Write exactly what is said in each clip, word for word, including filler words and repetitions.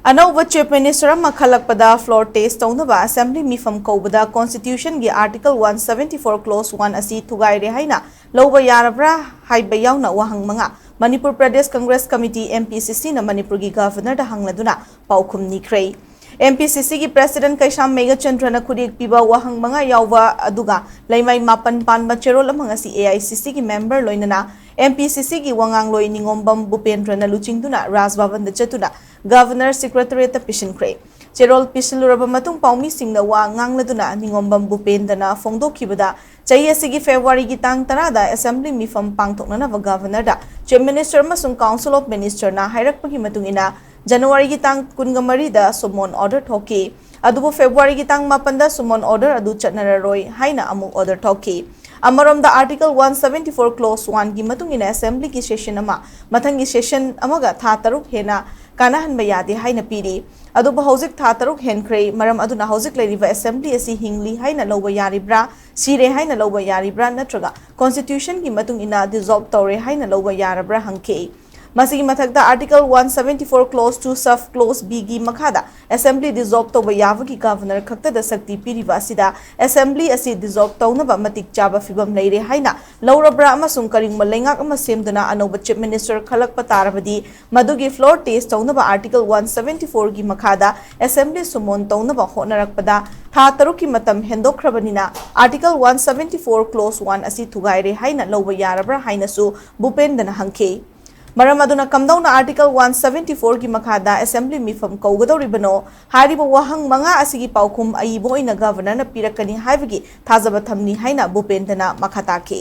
ꯑꯅꯧꯕ Chief Minister ꯑꯃ ꯈꯜꯂꯛꯄꯗ floor test ꯇꯧꯅꯕ Assembly ꯃꯤꯐꯝ ꯀꯧꯕꯗ Constitution ꯒꯤ Article one seventy four Clause one ꯑꯁꯤ ꯊꯨꯒꯥꯏꯔꯦ ꯍꯥꯏꯅ ꯂꯧꯕ ꯌꯥꯔꯕ꯭ꯔꯥ ꯍꯥꯏꯕ ꯌꯥꯎꯅ ꯋꯥꯍꯪ ꯃꯉꯥ Manipur Pradesh Congress Committee, M P C C ꯅ ꯃꯅꯤꯄꯨꯔꯒꯤ Governor ꯗ ꯍꯪꯂꯗꯨꯅ ꯄꯥꯎꯈꯨꯝ ꯅꯤꯈ꯭ꯔꯦ꯫ M P C C ꯒꯤ President ꯀꯩꯁꯥꯝ ꯃꯦꯘꯆꯟꯗ꯭ꯔꯅ ꯈꯨꯠꯌꯦꯛ ꯄꯤꯕ ꯋꯥꯍꯪ ꯃꯉꯥ ꯌꯥꯎꯕ ꯑꯗꯨꯒ ꯂꯩꯃꯥꯏ ꯃꯥꯄꯟ ꯄꯥꯟꯕ ꯆꯦꯔꯣꯜ ꯑꯃ ꯉꯁꯤ A I C C ꯒꯤ member ꯂꯣꯏꯅꯅ M P C C ꯒꯤ ꯋꯥꯉꯥꯡꯂꯣꯏ ꯅꯤꯉꯣꯝꯕꯝ ꯚꯨꯄꯦꯟꯗ꯭ꯔꯅ ꯂꯨꯆꯤꯡꯗꯨꯅ ꯔꯥꯖ ꯚꯕꯟꯗ ꯆꯠꯇꯨꯅ Governor Secretariat ꯇ ꯄꯤꯁꯤꯟꯈ꯭ꯔꯦ꯫ ꯆꯦꯔꯣꯜ ꯄꯤꯁꯤꯜꯂꯨꯔꯕ ꯃꯇꯨꯡ ꯄꯥꯎꯃꯤꯁꯤꯡꯅ ꯋꯥ ꯉꯥꯡꯂꯗꯨꯅ ꯅꯤꯉꯣꯝꯕꯝ ꯚꯨꯄꯦꯟꯗ꯭ꯔꯅ ꯐꯣꯡꯗꯣꯛꯈꯤꯕꯗ, ꯆꯍꯤ ꯑꯁꯤꯒꯤ February ꯒꯤ ꯇꯥꯡ ꯇꯔꯥꯗ Assembly ꯃꯤꯐꯝ ꯄꯥꯡꯊꯣꯛꯅꯅꯕ Governor ꯗ Chief Minister ꯑꯃꯁꯨꯡ Council of Minister ꯅ ꯍꯥꯏꯔꯛꯄꯒꯤ ꯃꯇꯨꯡ ꯏꯟꯅ January ꯒꯤ ꯇꯥꯡ ꯀꯨꯟꯃꯔꯤꯗ summon order ꯊꯣꯛꯈꯤ꯫ ꯑꯗꯨꯕꯨ February ꯒꯤ ꯇꯥꯡ ꯃꯥꯄꯟꯗ summon order ꯑꯗꯨ ꯆꯠꯅꯔꯔꯣꯏ ꯍꯥꯏꯅ ꯑꯃꯨꯛ order ꯊꯣꯛꯈꯤ꯫ ꯑꯃꯔꯣꯝꯗ Article one seventy four Clause one ꯒꯤ ꯃꯇꯨꯡ ꯏꯟꯅ Assembly ꯒꯤ session ꯑꯃ ꯃꯊꯪꯒꯤ session ꯑꯃꯒ ꯊꯥ ꯇꯔꯨꯛ ꯍꯦꯟꯅ ꯀꯥꯟꯅꯍꯟꯕ ꯌꯥꯗꯦ ꯍꯥꯏꯅ ꯄꯤꯔꯤ꯫ ꯑꯗꯨꯕꯨ ꯍꯧꯖꯤꯛ ꯊꯥ ꯇꯔꯨꯛ ꯍꯦꯟꯈ꯭ꯔꯦ, ꯃꯔꯝ ꯑꯗꯨꯅ ꯍꯧꯖꯤꯛ ꯂꯩꯔꯤꯕ Assembly ꯑꯁꯤ ꯍꯤꯡꯂꯤ ꯍꯥꯏꯅ ꯂꯧꯕ ꯌꯥꯔꯤꯕ꯭ꯔꯥ, ꯁꯤꯔꯦ ꯍꯥꯏꯅ ꯂꯧꯕ ꯌꯥꯔꯤꯕ꯭ꯔꯥ, ꯅꯠꯇ꯭ꯔꯒ Constitution ꯒꯤ ꯃꯇꯨꯡ ꯏꯟꯅ dissolve ꯇꯧꯔꯦ ꯍꯥꯏꯅ ꯂꯧꯕ ꯌꯥꯔꯕ꯭ꯔꯥ ꯍꯪꯈꯤ꯫ ꯃꯁꯤꯒꯤ ꯃꯊꯛꯇ Article one seventy four Clause two Sub Clause B ꯒꯤ ꯃꯈꯥꯗ Assembly dissolve ꯇꯧꯕ ꯌꯥꯕꯒꯤ Governor ꯈꯛꯇꯗ ꯁꯛꯇꯤ ꯄꯤꯔꯤꯕ ꯑꯁꯤꯗ Assembly ꯑꯁꯤ dissolve ꯇꯧꯅꯕ ꯃꯇꯤꯛ ꯆꯥꯕ ꯐꯤꯚꯝ ꯂꯩꯔꯦ ꯍꯥꯏꯅ ꯂꯧꯔꯕ꯭ꯔꯥ ꯑꯃꯁꯨꯡ ꯀꯔꯤꯒꯨꯝꯕ ꯂꯩꯉꯥꯛ ꯑꯃ ꯁꯦꯝꯗꯨꯅ ꯑꯅꯧꯕ Chief Minister ꯈꯜꯂꯛꯄ ꯇꯥꯔꯕꯗꯤ ꯃꯗꯨꯒꯤ floor test ꯇꯧꯅꯕ Article one seventy four ꯒꯤ ꯃꯈꯥꯗ Assembly summon ꯇꯧꯅꯕ ꯍꯣꯠꯅꯔꯛꯄꯗ ꯊꯥ ꯇꯔꯨꯛꯀꯤ ꯃꯇꯝ ꯍꯦꯟꯗꯣꯛꯈ꯭ꯔꯕꯅꯤꯅ Article one seventy four Clause one ꯑꯁꯤ ꯊꯨꯒꯥꯏꯔꯦ ꯍꯥꯏꯅ ꯂꯧꯕ ꯌꯥꯔꯕ꯭ꯔꯥ ꯍꯥꯏꯅꯁꯨ ꯚꯨꯄꯦꯟꯗ꯭ꯔꯅ ꯍꯪꯈꯤ꯫ ꯃꯔꯝ ꯑꯗꯨꯅ ꯀꯝꯗꯧꯅ Article one seventy four ꯒꯤ ꯃꯈꯥꯗ Assembly ꯃꯤꯐꯝ ꯀꯧꯒꯗꯧꯔꯤꯕꯅꯣ? ꯍꯥꯏꯔꯤꯕ ꯋꯥꯍꯪ ꯃꯉꯥ ꯑꯁꯤꯒꯤ ꯄꯥꯎꯈꯨꯝ ꯑꯏꯕ ꯑꯣꯏꯅ Governor ꯅ ꯄꯤꯔꯛꯀꯅꯤ ꯍꯥꯏꯕꯒꯤ ꯊꯥꯖꯕ ꯊꯝꯂꯤ ꯍꯥꯏꯅ ꯚꯨꯄꯦꯟꯗ꯭ꯔꯅ ꯃꯈꯥ ꯇꯥꯈꯤ꯫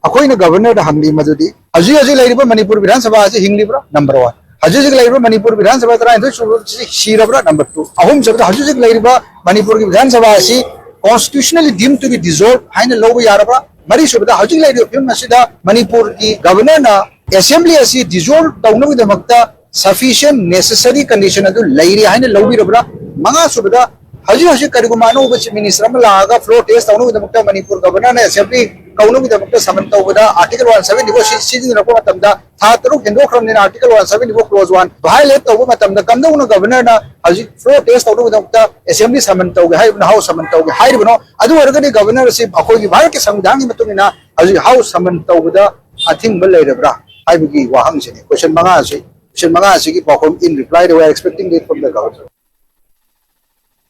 ꯑꯩꯈꯣꯏꯅ Governor ꯗ ꯍꯪꯂꯤ ꯃꯗꯨꯗꯤ ꯍꯧꯖꯤꯛ ꯍꯧꯖꯤꯛ ꯂꯩꯔꯤꯕ ꯃꯅꯤꯄꯨꯔ ꯕꯤꯙꯥꯟ ꯁꯚꯥ ꯑꯁꯤ ꯍꯤꯡꯂꯤꯕ꯭ꯔꯥ? Number one꯫ ꯍꯧꯖꯤꯛ ꯍꯧꯖꯤꯛ ꯂꯩꯔꯤꯕ ꯃꯅꯤꯄꯨꯔ ꯕꯤꯙꯥꯟ ꯁꯚꯥ ꯇꯔꯥꯅꯤꯊꯣꯏ ꯁꯨꯕꯁꯤ ꯁꯤꯔꯕ꯭ꯔꯥ? Number two꯫ ꯑꯍꯨꯝꯁꯨꯕꯗ ꯍꯧꯖꯤꯛ ꯍꯧꯖꯤꯛ ꯂꯩꯔꯤꯕ ꯃꯅꯤꯄꯨꯔꯒꯤ ꯕꯤꯙꯥꯟ ꯁꯚꯥ ꯑꯁꯤ constitutionally deemed to be dissolved ꯍꯥꯏꯅ ꯂꯧꯕ ꯌꯥꯔꯕ꯭ꯔꯥ? ꯃꯔꯤꯁꯨꯕꯗ ꯍꯧꯖꯤꯛ ꯂꯩꯔꯤꯕ ꯐꯤꯕꯝ ꯑꯁꯤꯗ ꯃꯅꯤꯄꯨꯔꯒꯤ Governor ꯅ Assembly ꯑꯁꯤ dissolve ꯇꯧꯅꯕꯒꯤꯗꯃꯛꯇ sufficient necessary condition ꯑꯗꯨ ꯂꯩꯔꯦ ꯍꯥꯏꯅ ꯂꯧꯕꯤꯔꯕ꯭ꯔꯥ? ꯃꯉꯥꯁꯨꯕꯗ ꯍꯧꯖꯤꯛ ꯍꯧꯖꯤꯛ ꯀꯔꯤꯒꯨꯝꯕ ꯑꯅꯧꯕ Chief Minister ꯑꯃ ꯂꯥꯛꯑꯒ floor test ꯇꯧꯅꯕꯒꯤꯗꯃꯛꯇ ꯃꯅꯤꯄꯨꯔ Governor ꯅ Assembly ꯀꯧꯅꯕꯒꯤꯗꯃꯛꯇ summon ꯇꯧꯕꯗ Article one seventy four ꯁꯤ ꯁꯤꯖꯤꯟꯅꯔꯛꯄ ꯃꯇꯝꯗ ꯊꯥ ꯇꯔꯨꯛ ꯍꯦꯟꯗꯣꯛꯈ꯭ꯔꯕꯅꯤꯅ Article one seventy four clause one violate ꯇꯧꯕ ꯃꯇꯝꯗ ꯀꯝꯗꯧꯅ Governor ꯅ ꯍꯧꯖꯤꯛ floor test ꯇꯧꯅꯕꯒꯤꯗꯃꯛꯇ Assembly summon ꯇꯧꯒꯦ ꯍꯥꯏꯔꯤꯕꯅꯣ, House summon ꯇꯧꯒꯦ ꯍꯥꯏꯔꯤꯕꯅꯣ? ꯑꯗꯨ ꯑꯣꯏꯔꯒꯗꯤ Governor ꯑꯁꯤ ꯑꯩꯈꯣꯏꯒꯤ ꯚꯥꯔꯠꯀꯤ ꯁꯪꯕꯤꯙꯥꯟꯒꯤ ꯃꯇꯨꯡ ꯏꯟꯅ ꯍꯧꯖꯤꯛ House summon ꯇꯧꯕꯗ ꯑꯊꯤꯡꯕ ꯂꯩꯔꯕ꯭ꯔꯥ ꯍꯥꯏꯕꯒꯤ ꯋꯥꯍꯪꯁꯤꯅꯤ꯫ Question ꯃꯉꯥ ꯑꯁꯤ, question ꯃꯉꯥ ꯑꯁꯤꯒꯤ ꯄꯥꯎꯈꯨꯝ in reply we are expecting it from the Governor꯫